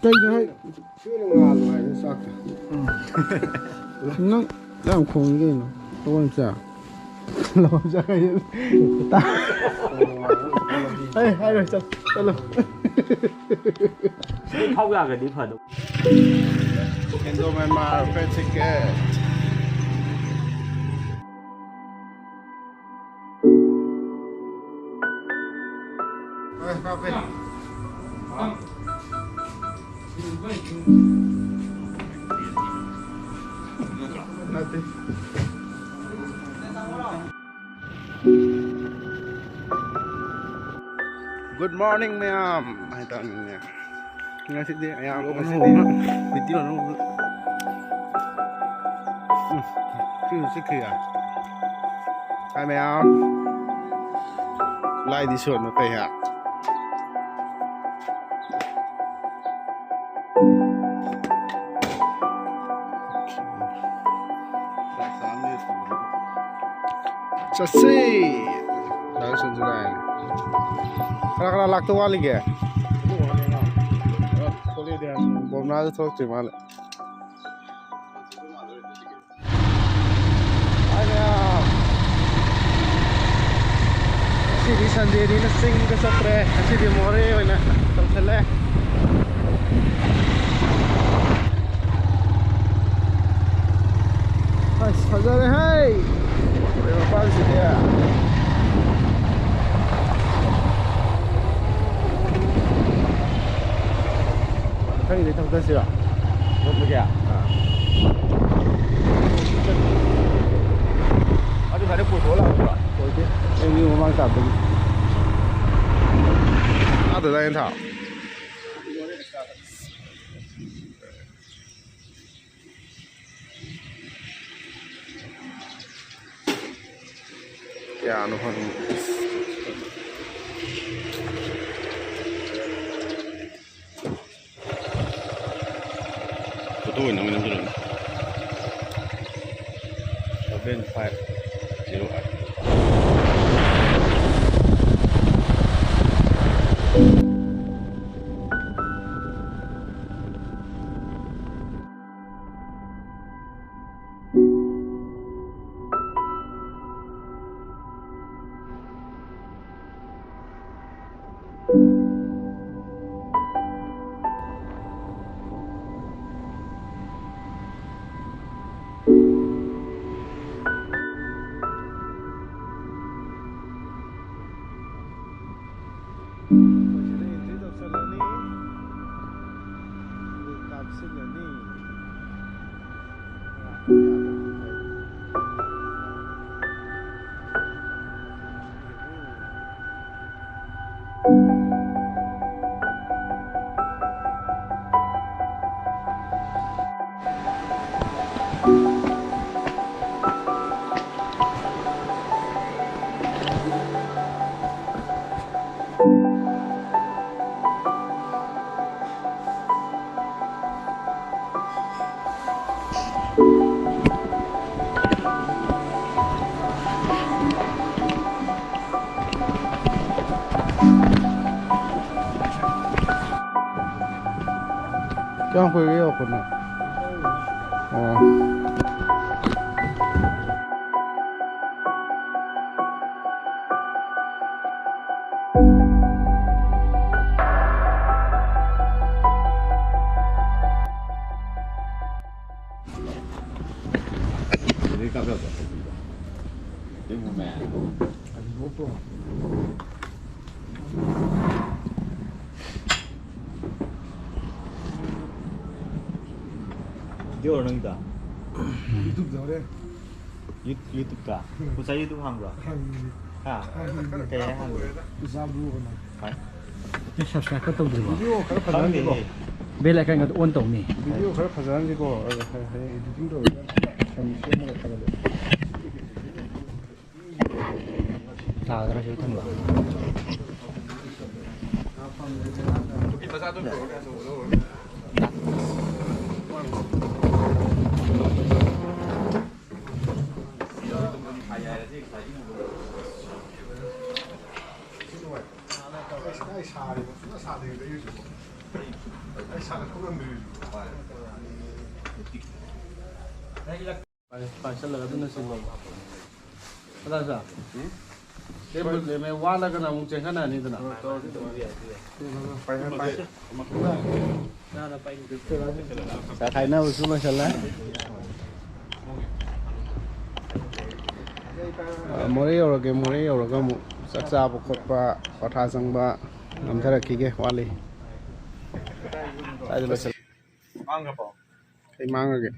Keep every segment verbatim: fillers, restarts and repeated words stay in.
ꯀꯩꯅꯣ ꯍꯥꯏ? ꯅꯪ ꯌꯥꯝ ꯈꯣꯡꯉꯤ ꯀꯩꯅꯣ? ꯇꯧꯐꯝ ꯆꯥ꯫ ꯂꯧꯐꯝ ꯆꯥ ꯀꯩꯅꯣ? ꯍꯩ, ꯍꯥꯏꯔꯣꯏ, ꯆꯠ-, ꯆꯠꯂꯣ꯫ ꯁꯤꯗꯩ ꯐꯥꯎ ꯌꯥꯒ꯭ꯔꯗꯤ ꯐꯗꯧ꯫ Indo Myanmar friendship gate. Good morning, ꯃꯌꯥꯝ ꯍꯥꯏꯇꯥꯔꯦꯅꯦ꯫ ꯉꯁꯤꯗꯤ ꯃꯌꯥꯝ, ꯉꯁꯤꯗꯤ video ꯑꯅꯧꯕ꯫ ꯎꯝ, ꯁꯤꯁꯨ ꯆꯤꯛꯈ꯭ꯔꯦ꯫ ꯍꯥꯏ ꯃꯌꯥꯝ, ꯂꯥꯏꯗꯤ ꯁꯣꯟꯕ ꯐꯩ ꯍꯥ꯫ ꯆꯠꯁꯤ꯫ ꯂꯥꯛꯁꯟꯁꯨ ꯂꯥꯛꯑꯦ꯫ ꯀꯅꯥ ꯀꯅꯥ ꯂꯥꯛꯇꯧ ꯋꯥꯠꯂꯤꯒꯦ? ꯕꯣꯝꯅꯥꯁꯨ ꯊꯣꯛꯂꯛꯇ꯭ꯔꯤ ꯃꯥꯜꯂꯦ꯫ ꯉꯁꯤꯗꯤ Sundayꯅꯤꯅ ꯆꯤꯡꯗ ꯆꯠꯇ꯭ꯔꯦ꯫ ꯉꯁꯤꯗꯤ ꯃꯣꯔꯦ ꯑꯣꯏꯅ ꯇꯧꯁꯜꯂꯦ꯫ ꯑꯁ, ꯐꯖꯔꯦ ꯍꯦ! ꯃꯣꯔꯦ ꯃꯄꯥꯟꯁꯤꯗꯤ꯫ ꯃꯊꯪꯒꯤꯗꯤ ꯊꯧꯗꯁꯤꯔꯣ? ꯂꯣꯠꯄꯒꯤ? ꯑꯥ꯫ ꯑꯗꯨ ꯁ꯭ꯋꯥꯏꯗ ꯀꯣꯏꯊꯣꯛꯑ ꯂꯥꯛꯄ꯭ꯔꯣ? ꯑꯣꯏꯗꯦ꯫ ꯑꯦꯝ ꯌꯨ ꯃꯃꯥꯡ ꯇꯥꯕꯗꯒꯤ꯫ ꯑꯥꯗ ꯂꯥꯏ ꯊꯥ꯫ ꯀꯌꯥꯅꯣ ꯈꯪꯗꯦ꯫ ꯐꯣꯇꯣ ꯑꯣꯏꯅ ꯅꯝꯁꯤꯜꯂꯣꯅꯦ꯫ Seven five zero eight꯫ ꯀꯌꯥꯝ ꯀꯨꯏꯔꯒꯦ ꯌꯧꯔꯛꯄꯅꯣ? ꯑꯣ꯫ ꯚꯤꯗꯤꯑꯣꯔꯣ ꯅꯪꯒꯤꯗꯣ? YouTube ꯇ ꯍꯣꯔꯦꯟ꯫ ꯌꯨ-, YouTube ꯇ? ꯎꯝ꯫ ꯉꯁꯥꯏ YouTube ꯍꯥꯡꯕ꯭ꯔꯣ? ꯍꯥꯡꯉꯤꯅꯦ꯫ ꯍꯥ? ꯍꯥꯡꯉꯤꯅꯦ꯫ ꯀꯩ ꯍꯥꯏ ꯍꯥꯡꯒꯦ? ꯏꯆꯥꯕꯨ ꯑꯣꯏꯅ꯫ ꯍꯣꯏ꯫ ꯑꯦ, subscribe ꯀ ꯇꯧꯗ꯭ꯔꯤꯕꯣ? ꯚꯤꯗꯤꯑꯣ ꯈꯔ ꯐꯖꯍꯟꯁꯤꯀꯣ꯫ ꯈꯪꯗꯦꯅꯦ꯫ Bell icon ꯒꯗꯣ on ꯇꯧꯅꯦ꯫ ꯚꯤꯗꯤꯑꯣ ꯈꯔ ꯐꯖꯍꯟꯁꯤꯀꯣ꯫ ꯑꯗꯣ ꯍꯌꯦꯡ editing ꯇꯧꯔꯒ ꯁꯦꯝꯃꯒ ꯊꯥꯒꯠꯂꯁꯤ꯫ ꯂꯥꯛꯑꯗ꯭ꯔꯥ ꯁꯤꯗ ꯊꯝꯕ? ꯄꯥꯏ-, ꯄꯥꯏꯁꯜꯂꯒ ꯑꯗꯨꯅ ꯁꯤꯜꯂꯣꯕ꯫ ꯀꯗꯥꯏ ꯆꯠ? ꯎꯝ? ꯂꯦꯞꯄꯨ, ꯂꯦꯞꯄꯦ, ꯋꯥꯠꯂꯒꯅ ꯑꯃꯨꯛ ꯆꯦꯟꯈꯠꯅꯔꯅꯤꯗꯅ꯫ ꯄꯥꯏ, ꯄꯥꯏ꯫ ꯆꯥꯛ ꯈꯥꯏꯅꯕꯁꯨ ꯂꯣꯏꯁꯜꯂꯦ꯫ ꯑ, ꯃꯣꯔꯦ ꯌꯧꯔꯒꯦ, ꯃꯣꯔꯦ ꯌꯧꯔꯒ ꯑꯃꯨꯛ ꯆꯥꯛ ꯆꯥꯕ ꯈꯣꯠꯄ, ꯄꯣꯊꯥ ꯆꯪꯕ ꯅꯝꯊꯔꯛꯈꯤꯒꯦ, ꯋꯥꯠꯂꯤ꯫ ꯁ꯭ꯋꯥꯏꯗ ꯂꯣꯏꯁꯜꯂꯦ꯫ ꯀꯩ ꯃꯥꯡꯉꯒꯦ?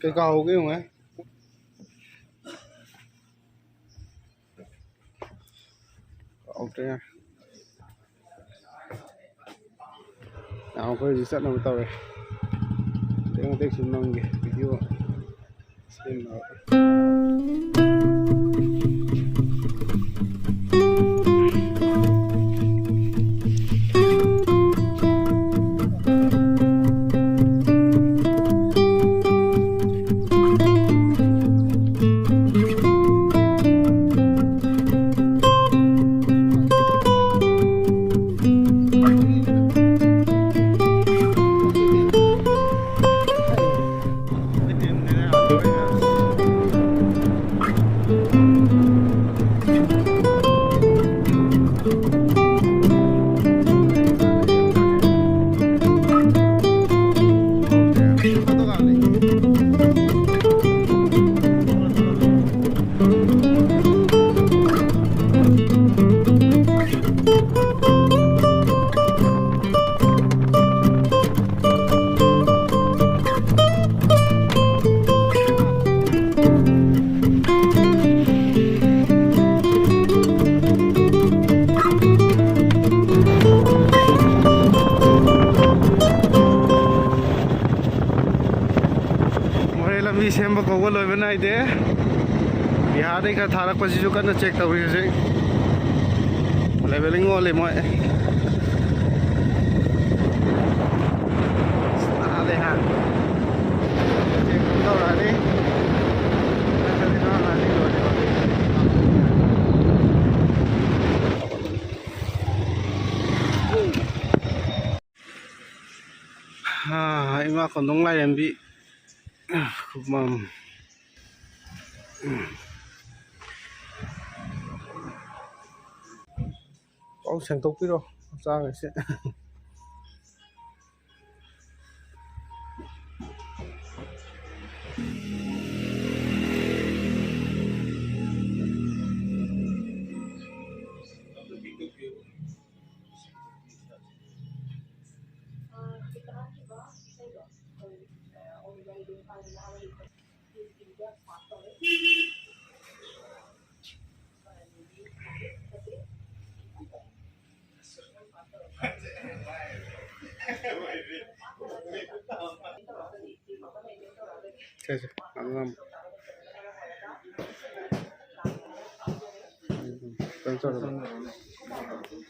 ꯀꯩ ꯀꯥꯎꯍꯧꯒꯦ ꯌꯦꯡꯉꯨꯍꯦ꯫ ꯀꯥꯎꯗ꯭ꯔꯦ꯫ ꯌꯥꯝ ꯑꯩꯈꯣꯏ ꯍꯧꯖꯤꯛ ꯆꯠꯅꯕ ꯇꯧꯔꯦ꯫ ꯃꯇꯦꯛ ꯃꯇꯦꯛ ꯁꯨꯝ ꯅꯝꯒꯦ video꯫ ꯀꯧꯕ ꯂꯣꯏꯕ ꯅꯥꯏꯗꯦ꯫ ꯕꯤꯍꯥꯔꯗꯩ ꯈꯔ ꯊꯥꯔꯛꯄꯁꯤꯁꯨ ꯀꯟꯅ ꯆꯦꯛ ꯇꯧꯔꯤ ꯍꯧꯖꯤꯛ꯫ ꯂꯦꯕꯦꯂꯤꯡ ꯑꯣꯜꯂꯤ ꯃꯣꯏ꯫ ꯅꯥꯜꯂꯦ ꯍꯥ꯫ ꯆꯦꯛ ꯑꯗꯨꯝ ꯇꯧꯔꯛꯑꯅꯤ꯫ ꯅꯠꯇ꯭ꯔꯗꯤ ꯅꯥꯜꯂꯛꯑꯅꯤ ꯂꯣꯏꯔꯦ ꯍꯧꯖꯤꯛ꯫ ꯍꯥ, ꯏꯃꯥ ꯀꯣꯟꯗꯣꯡ ꯂꯥꯏꯔꯦꯝꯕꯤ ꯈꯨꯕꯝ꯫ ꯄꯥꯎ ꯁꯦꯡꯗꯣꯛꯄꯤꯔꯣ ꯍꯛꯆꯥꯡ ꯑꯁꯦ꯫ ꯁꯦ, ꯁꯦ, ꯉꯥꯡꯉꯝ꯫ ꯎꯝ, ꯎꯝ, ꯆꯠꯂꯣ, ꯆꯠꯂꯣ꯫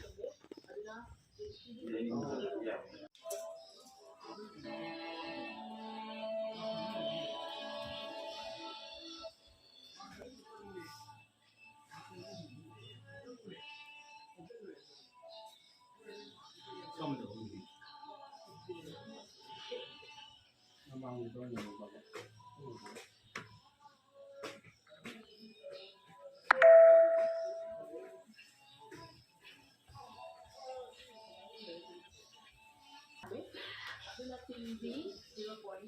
ꯑꯗꯨꯅ ꯄꯤꯟ ꯕꯤ ꯖꯤꯔꯣ ꯄꯣꯏꯟ,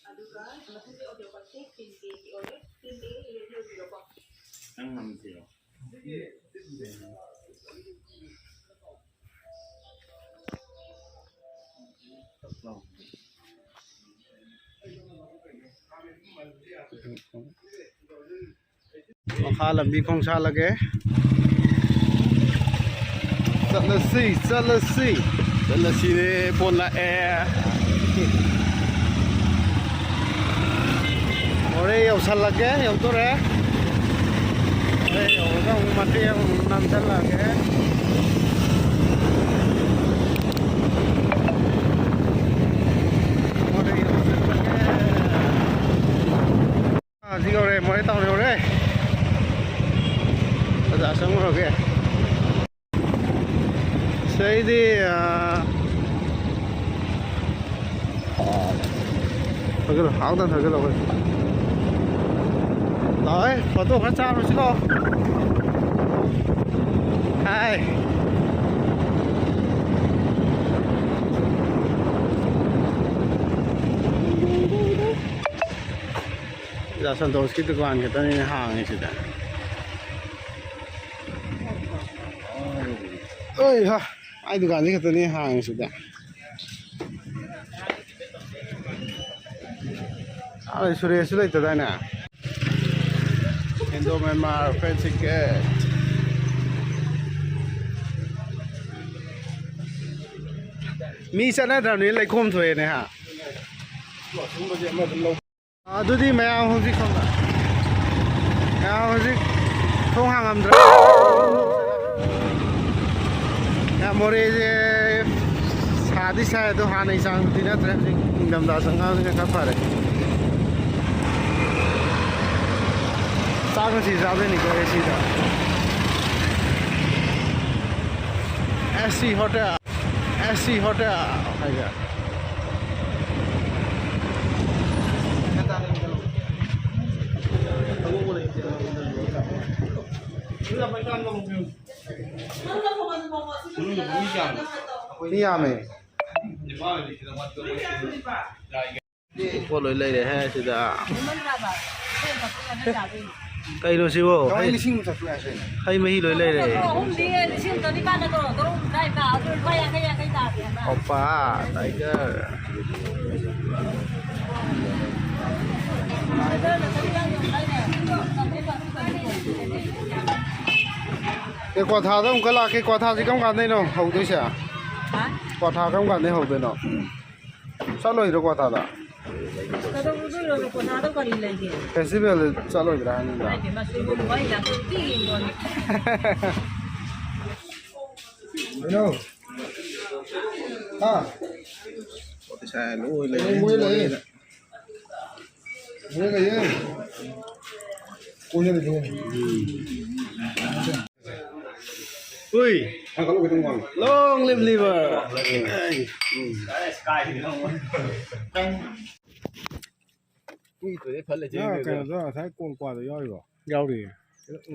ꯑꯗꯨꯒ ꯃꯊꯪꯒꯤ ꯑꯣꯗꯤꯑꯣ ꯀꯣꯟꯁꯦ ꯄꯤꯟ ꯑꯦꯒꯤ ꯑꯣꯏꯔꯦ꯫ ꯄꯤꯟ ꯑꯦ ꯔꯦꯗꯤꯑꯣ ꯖꯤꯔꯣ ꯄꯣꯏꯟ꯫ ꯅꯪ ꯉꯝꯁꯤꯔꯣ? ꯃꯈꯥ ꯂꯝꯕꯤ ꯈꯣꯡꯁꯥꯜꯂꯒꯦ꯫ ꯆꯠꯂꯁꯤ, ꯆꯠꯂꯁꯤ, ꯆꯠꯂꯁꯤꯅꯦ, ꯐꯣꯟ ꯂꯥꯛꯑꯦ꯫ ꯍꯣꯔꯦꯟ ꯌꯧꯁꯜꯂꯛꯀꯦ, ꯌꯧꯗꯣꯔꯦ꯫ ꯍꯣꯔꯦꯟ ꯌꯧꯔꯒ ꯑꯃꯨꯛ ꯃꯇꯦꯛ ꯑꯃꯨꯛ ꯅꯝꯁꯜꯂꯛꯑꯒꯦ꯫ ꯍꯣꯔꯦꯟ ꯌꯧꯁꯜꯂꯛꯀꯦ꯫ ꯑꯥ, ꯁꯤ ꯌꯧꯔꯦ, ꯃꯣꯔꯦ ꯇꯥꯎꯟ ꯌꯧꯔꯦ꯫ ꯕꯖꯥꯔ ꯆꯪꯉꯨꯔꯒꯦ꯫ ꯁꯤꯗꯩꯗꯤ, ꯑꯥ, ꯊꯥꯒꯠꯂꯣ, ꯍꯥꯎꯗꯅ ꯊꯥꯒꯠꯂꯣ ꯑꯩꯈꯣꯏ꯫ ꯂꯥꯛꯑꯣꯍꯦ, ꯐꯣꯇꯣ ꯈꯔ ꯆꯥꯔꯨꯁꯤ ꯂꯥꯛꯑꯣ꯫ ꯍꯥꯏ꯫ ꯁꯤꯗ ꯁꯟꯇꯣꯁꯀꯤ ꯗꯨꯀꯥꯟ ꯈꯛꯇꯅꯤꯅꯦ ꯍꯥꯡꯉꯤꯁꯤꯗ꯫ ꯑꯣꯏ ꯍꯥ, ꯑꯩ ꯗꯨꯀꯥꯟꯁꯤ ꯈꯛꯇꯅꯤ ꯍꯥꯡꯉꯤꯁꯤꯗ꯫ ꯑꯩ ꯁꯨꯔꯦꯁꯁꯨ ꯂꯩꯇꯗꯥꯏꯅꯦ? Indo Myanmar friendship gate. ꯃꯤ ꯆꯠꯅꯗ꯭ꯔꯕꯅꯤꯅ ꯂꯩꯈꯣꯝ ꯊꯣꯛꯑꯦꯅꯦ ꯍꯥ꯫ ꯑꯗꯨꯗꯤ ꯃꯌꯥꯝ ꯍꯧꯖꯤꯛ ꯁꯣꯝꯗ, ꯃꯌꯥꯝ ꯍꯧꯖꯤꯛ ꯊꯣꯡ ꯍꯥꯡꯉꯝꯗ꯭ꯔꯦ꯫ ꯌꯥꯝ ꯃꯣꯔꯦꯁꯦ ꯁꯥꯗꯤ ꯁꯥꯏ, ꯑꯗꯣ ꯍꯥꯟꯅꯒꯤ ꯆꯥꯡꯗꯤ ꯅꯠꯇ꯭ꯔꯦ꯫ ꯍꯧꯖꯤꯛ ꯅꯤꯡꯊꯝꯊꯥ ꯆꯪꯉꯛꯑꯕꯅꯤꯅ ꯈꯔ ꯐꯔꯦ꯫ ꯆꯥꯛ ꯉꯁꯤ ꯆꯥꯗꯣꯏꯅꯤꯀꯣ ꯑꯦ ꯁꯤꯗ꯫ ꯑꯦ ꯁꯤ ꯍꯣꯇꯦꯜ꯫ ꯑꯦ ꯁꯤ ꯍꯣꯇꯦꯜ ꯍꯥꯏꯁꯦ꯫ ꯃꯤ ꯌꯥꯝꯃꯦ꯫ ꯄꯣꯠ ꯂꯣꯏ ꯂꯩꯔꯦꯍꯦ ꯁꯤꯗ꯫ ꯀꯩꯅꯣ ꯁꯤꯕꯣ? ꯍꯩ, ꯂꯤꯁꯤꯡ ꯑꯃ ꯆꯥꯇ꯭ꯔꯨꯛ ꯌꯥꯡꯈꯩ꯫ ꯍꯩ ꯃꯍꯤ ꯂꯣꯏ ꯂꯩꯔꯦ꯫ ꯑꯍꯨꯝꯗꯤ ꯂꯤꯁꯤꯡ ꯆꯅꯤꯄꯥꯟ ꯅꯠꯇ꯭ꯔꯣ? ꯇꯔꯨꯛ ꯇꯔꯥꯅꯤꯄꯥꯟ, ꯑꯗꯨ ꯂꯨꯄꯥ ꯌꯥꯡꯈꯩ, ꯌꯥꯡꯈꯩ ꯇꯥꯔꯦ ꯍꯥꯏꯕ꯫ ꯑꯣꯄꯥ, ꯇꯥꯏꯒꯔ꯫ ꯑꯦ, ꯀ꯭ꯋꯥꯊꯥꯗ ꯑꯃꯨꯛꯀ ꯂꯥꯛꯀꯦ꯫ ꯀ꯭ꯋꯥꯊꯥꯁꯤ ꯀꯔꯝ ꯀꯥꯟꯗꯩꯅꯣ ꯍꯧꯗꯣꯏꯁꯦ? ꯀ꯭ꯋꯥꯊꯥ ꯀꯔꯝ ꯀꯥꯟꯗꯩ ꯍꯧꯗꯣꯏꯅꯣ? ꯆꯠꯂꯣꯏꯗ꯭ꯔꯣ ꯀ꯭ꯋꯥꯊꯥꯗ? ꯀꯩꯗꯧꯔꯨꯗꯣꯏꯅꯣ? ꯄꯣꯊꯥꯗꯧ ꯀꯔꯤ ꯂꯩꯒꯦ? ꯐꯦꯁꯇꯤꯚꯦꯜ ꯆꯠꯂꯣꯏꯗ꯭ꯔꯥ ꯍꯥꯏꯕꯅꯤꯗ? ꯍꯥꯏꯗꯤ ꯃꯁꯤꯕꯨ ꯃꯣꯕꯥꯏꯜ ꯂꯥꯛꯇꯣꯏ ꯌꯦꯡꯉꯣꯅꯦ꯫ ꯀꯩꯅꯣ? ꯍꯥ? ꯄꯩꯁꯥ ꯂꯣꯏ ꯂꯩ꯫ ꯃꯣꯏ ꯂꯩ꯫ ꯃꯣꯏ ꯂꯩꯌꯦ꯫ ꯀꯣꯏꯅ ꯂꯩ꯫ ꯎꯏ꯫ ꯊꯥꯡꯒꯠꯂꯨ ꯈꯤꯇꯪ ꯋꯥꯡꯅ꯫ Long live liver. ꯀꯨꯏꯗ꯭ꯔꯗꯤ ꯐꯠ ꯂꯩꯖꯩ ꯅꯪ ꯀꯩꯅꯣꯗꯣ꯫ ꯀꯩꯅꯣꯗꯣ ꯉꯁꯥꯏ ꯀꯣꯡ ꯀ꯭ꯋꯥꯗꯣ ꯌꯥꯎꯔꯤꯕꯣ? ꯌꯥꯎꯔꯤꯌꯦ꯫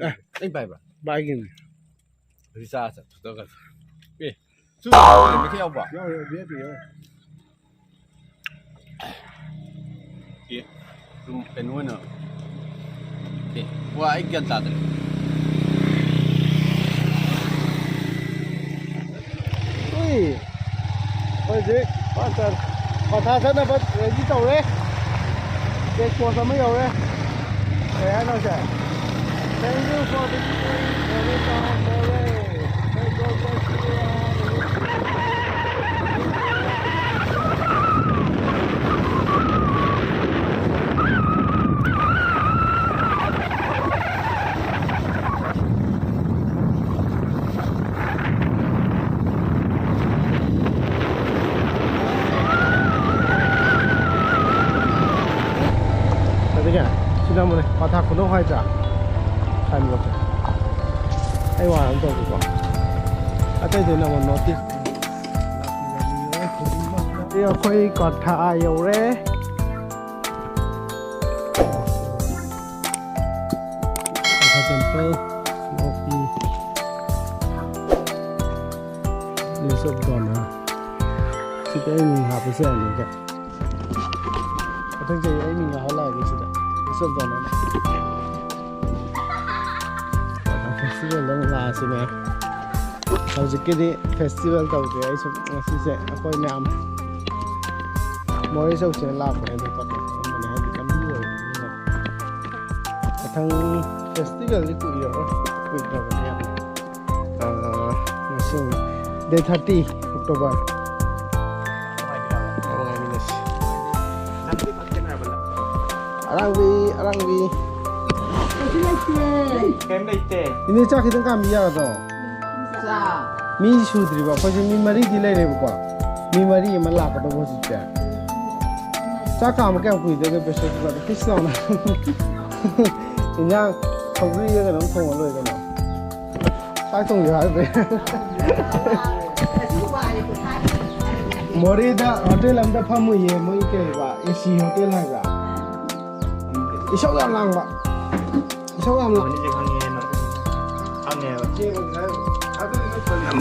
ꯑꯦ, ꯑꯩ ꯄꯥꯏꯕ꯭ꯔꯥ? ꯄꯥꯏꯒꯤꯕꯅꯤ꯫ ꯑꯗꯨꯗꯤ ꯆꯥ ꯆꯠ ꯐꯨꯠꯇꯣꯛꯈ꯭ꯔꯁꯤ꯫ ꯑꯦ, ꯆꯨ ꯃꯩꯈꯦꯠ ꯌꯥꯎꯕ꯭ꯔꯣ? ꯌꯥꯎꯔꯤ, ꯚꯤ ꯑꯥꯏ ꯄꯤ ꯌꯥꯎꯔꯤ꯫ ꯑꯦ, ꯁꯨꯝ ꯀꯩꯅꯣ ꯑꯣꯏꯅ꯫ ꯑꯦ, ꯋꯥ, ꯑꯩ ꯒ꯭ꯌꯥꯟ ꯇꯥꯗ꯭ꯔꯦ꯫ ꯎꯏ, ꯍꯧꯖꯤꯛ ꯄꯥꯊ-, ꯄꯥꯊꯥ ꯆꯠꯅꯕ ꯔꯦꯗꯤ ꯇꯧꯔꯦ꯫ ꯆꯦꯛ ꯄꯣꯁ ꯑꯃ ꯌꯧꯔꯦ꯫ ꯀꯩ ꯍꯥꯏꯅꯣ ꯁꯦ? Thank you for visiting Every Town Moreh. ꯑꯗꯨꯒ ꯁꯤꯅ ꯑꯃꯨꯛꯅꯦ, ꯄꯥꯊꯥ ꯈꯨꯅꯧ ꯍꯥꯏꯗ꯭ꯔꯥ? ꯁꯥꯏꯟꯕꯣꯔꯗꯁꯦ꯫ ꯑꯩ ꯋꯥ ꯑꯃ ꯇꯧꯒꯦꯀꯣ꯫ ꯑꯇꯩꯗꯩꯅ ꯑꯃꯨꯛ ꯅꯣꯇꯤꯁ꯫ ꯑꯩꯈꯣꯏ ꯀ꯭ꯋꯥꯊꯥ ꯌꯧꯔꯦ꯫ ꯀ꯭ꯋꯥꯊꯥ ꯇꯦꯝꯄꯜ, ꯂꯣꯄꯤ, List of Donor꯫ ꯁꯤꯗ ꯑꯩ ꯃꯤꯡ ꯍꯥꯞꯄꯁꯨ ꯌꯥꯅꯤꯗ꯫ ꯃꯊꯪ ꯆꯍꯤ ꯑꯩ ꯃꯤꯡ ꯌꯥꯎꯍꯜꯂꯛꯑꯒꯦ ꯁꯤꯗ꯫ List of Donor꯫ ꯐꯦꯁꯇꯤꯚꯦꯜꯗ ꯑꯃꯨꯛ ꯂꯥꯛꯑꯁꯤꯅꯦ꯫ ꯍꯧꯖꯤꯛꯀꯤꯗꯤ ꯐꯦꯁꯇꯤꯚꯦꯜ ꯇꯧꯗꯦ꯫ ꯑꯩ ꯁꯨꯝ ꯉꯁꯤꯁꯦ ꯑꯩꯈꯣꯏ ꯃꯌꯥꯝ ꯃꯣꯔꯦ ꯆꯧꯁꯤꯅ ꯂꯥꯛꯄꯅꯦ꯫ ꯑꯗꯨ ꯄꯣꯠꯇꯣ ꯐꯝꯕꯅꯦ, ꯍꯥꯏꯗꯤ ꯂꯝꯕꯤ ꯑꯣꯏꯕꯅꯤꯅ꯫ ꯃꯊꯪ ꯐꯦꯁꯇꯤꯚꯦꯜꯗꯤ ꯀꯨꯏꯔꯔꯣꯏ, ꯀꯨꯏꯗ꯭ꯔꯕꯅꯦ ꯌꯥꯝ꯫ ꯑꯥ, ꯉꯁꯤ ꯗꯦꯠ ꯊꯥꯔꯇꯤ ꯑꯣꯛꯇꯣꯕꯔ꯫ ꯌꯥꯝ ꯉꯥꯏꯃꯤꯟꯅꯁꯤ꯫ ꯑꯔꯥꯡꯕꯤ, ꯑꯔꯥꯡꯕꯤ꯫ ꯀꯩꯁꯨ ꯂꯩꯇꯦ꯫ ꯀꯩꯝ ꯂꯩꯇꯦ꯫ ꯏꯅꯦ, ꯆꯥꯛ ꯈꯤꯇꯪ ꯀꯥꯝꯕꯤ ꯌꯥꯒꯗ꯭ꯔꯣ? ꯆꯥ꯫ ꯃꯤ ꯁꯨꯗ꯭ꯔꯤꯕ, ꯑꯩꯈꯣꯏꯁꯦ ꯃꯤ ꯃꯔꯤꯗꯤ ꯂꯩꯔꯦꯕꯀꯣ꯫ ꯃꯤ ꯃꯔꯤ ꯑꯃ ꯂꯥꯛꯀꯗꯧꯕ ꯍꯧꯖꯤꯛꯁꯦ꯫ ꯆꯥꯛ ꯀꯥꯝꯕ ꯀꯌꯥꯝ ꯀꯨꯏꯗꯣꯏꯅꯣ? Pressure cooker ꯗ ꯐꯤꯁ ꯂꯥꯎꯅ꯫ ꯏꯟꯖꯥꯡ ꯁꯧꯒ꯭ꯔꯤꯒ ꯀꯩꯅꯣꯝ ꯊꯣꯡꯉ ꯂꯣꯏꯔꯦ ꯀꯩꯅꯣ꯫ ꯆꯥꯛ ꯊꯣꯡꯕꯤꯌꯨ ꯍꯥꯏꯕꯩ꯫ ꯃꯣꯔꯦꯗ ꯍꯣꯇꯦꯜ ꯑꯝꯗ ꯐꯝꯃꯨꯏꯌꯦ, ꯃꯣꯏ ꯀꯩꯕ, ꯑꯦ ꯁꯤ ꯍꯣꯇꯦꯜ ꯍꯥꯏꯕ꯭ꯔꯥ? ꯏꯁꯧ ꯌꯥꯝ ꯂꯥꯡꯕ꯫ ꯏꯁꯧ ꯌꯥꯝ ꯂꯥꯡ-, ꯃꯅꯤꯁꯦ ꯈꯪꯉꯦ, ꯈꯪꯉꯦꯕ꯫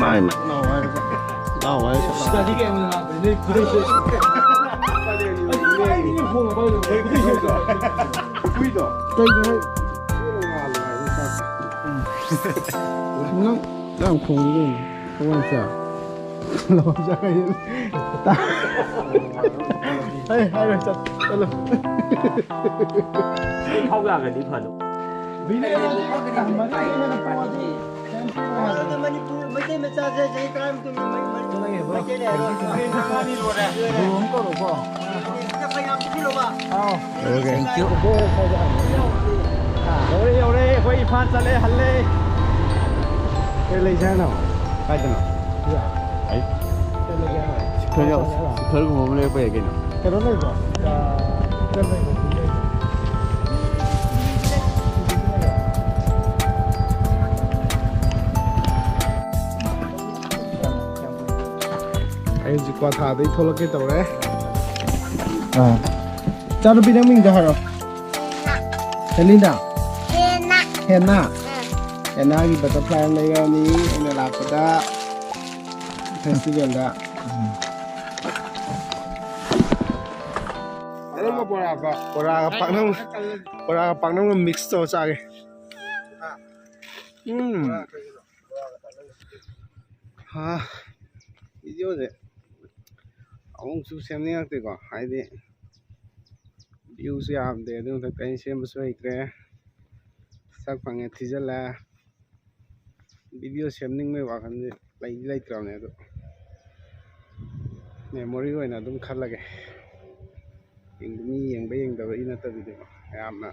ꯃꯥꯏ ꯃꯥꯏ꯫ ꯂꯥꯎ ꯍꯥꯏꯔꯒ꯫ ꯂꯥꯎ ꯍꯥꯏꯔꯒ꯫ ꯁꯤꯗꯗꯤ ꯀꯩ ꯑꯣꯏꯅ ꯂꯥꯛꯄꯅꯤ? ꯅꯣꯏ ꯈꯨꯗꯩꯁꯦ꯫ ꯀꯩꯅꯣ ꯍꯥꯏ-, ꯅꯪ ꯌꯥꯝ ꯈꯣꯡꯉꯤ ꯀꯩꯅꯣ? ꯊꯋꯥꯏ ꯆꯥ꯫ ꯂꯋꯥꯏ ꯆꯥ ꯀꯩꯅꯣ? ꯍꯩ, ꯍꯥꯏꯔꯣꯏ, ꯆꯠ-, ꯆꯠꯂꯣ꯫ ꯊꯥꯎ ꯌꯥꯒꯗꯤ ꯐꯗꯧ꯫ ꯃꯅꯤꯄꯨꯔ ꯃꯩꯇꯩ ꯃꯆꯥꯁꯦ ꯆꯍꯤ ꯇꯔꯥ ꯃꯇꯨꯡꯗ ꯃꯩ-, ꯃꯩ-, ꯃꯩꯇꯩ ꯂꯩꯔꯣꯏ꯫ ꯂꯨꯍꯣꯡ ꯇꯧꯔꯣꯀꯣ꯫ ꯌꯧꯔꯦ, ꯌꯧꯔꯦ, ꯑꯩꯈꯣꯏ ꯏꯝꯐꯥꯜ ꯆꯠꯂꯦ, ꯍꯜꯂꯦ꯫ ꯀꯩ ꯂꯩꯁꯦ ꯍꯥꯏꯅꯣ? ꯀꯥꯏꯗꯅꯣ? ꯁꯤꯗ? ꯑꯩ? ꯀꯩ ꯂꯩꯒꯦ ꯍꯥꯏꯅꯣ? ꯁꯤꯈꯔ ꯌꯥꯎ-, ꯁꯤꯈꯔꯒꯨꯝꯕ ꯑꯃ ꯂꯩꯔꯛꯄ ꯌꯥꯏ ꯀꯩꯅꯣ꯫ ꯀꯩꯅꯣ ꯂꯩꯕ꯭ꯔꯣ? ꯑꯥ, ꯀꯩꯅꯣ ꯂꯩꯕ꯭ꯔꯣ? ꯑꯩ ꯍꯧꯖꯤꯛ ꯀ꯭ꯋꯥꯊꯥꯗꯩ ꯊꯣꯛꯂꯛꯀꯦ ꯇꯧꯔꯦ꯫ ꯑꯥ꯫ ꯏꯆꯥꯅꯨꯄꯤ, ꯅꯪ ꯃꯤꯡꯗꯣ ꯍꯥꯏꯔꯣ꯫ ꯍꯦꯂꯤꯅꯥ? ꯍꯦꯅꯥ꯫ ꯍꯦꯅꯥ? ꯑꯥ꯫ ꯍꯦꯅꯥꯒꯤ butterfly ꯑꯃ ꯂꯩꯔꯛꯑꯅꯤ ꯑꯩꯅ ꯂꯥꯛꯄꯗ꯫ Festival ꯗ꯫ ꯀꯔꯝꯕ ꯕꯣꯔꯥ? ꯕꯣꯔꯥꯒ ꯄꯥꯛꯅꯝ, ꯕꯣꯔꯥꯒ ꯄꯥꯛꯅꯝꯒ mix ꯇꯧꯔ ꯆꯥꯒꯦ꯫ ꯎꯝ꯫ ꯍꯥ, video ꯁꯦ ꯑꯃꯨꯛꯁꯨ ꯁꯦꯝꯅꯤꯡꯉꯛꯇꯦꯀꯣ, ꯍꯥꯏꯗꯤ view ꯁꯨ ꯌꯥꯝꯗꯦ, ꯑꯗꯨ ꯃꯊꯛꯇ ꯑꯩꯅ ꯁꯦꯝꯕꯁꯨ ꯍꯩꯇ꯭ꯔꯦ꯫ ꯁꯛ ꯐꯪꯉꯦ ꯊꯤꯖꯤꯜꯂꯦ꯫ Video ꯁꯦꯝꯅꯤꯡꯕꯒꯤ ꯋꯥꯈꯜꯁꯦ ꯂꯩꯗꯤ ꯂꯩꯇ꯭ꯔꯕꯅꯦ, ꯑꯗꯣ memory ꯑꯣꯏꯅ ꯑꯗꯨꯝ ꯈꯜꯂꯒꯦ꯫ ꯃꯤ ꯌꯦꯡꯕ ꯌꯦꯡꯗꯕꯒꯤ ꯅꯠꯇꯕꯤꯗꯀꯣ, ꯃꯌꯥꯝꯅ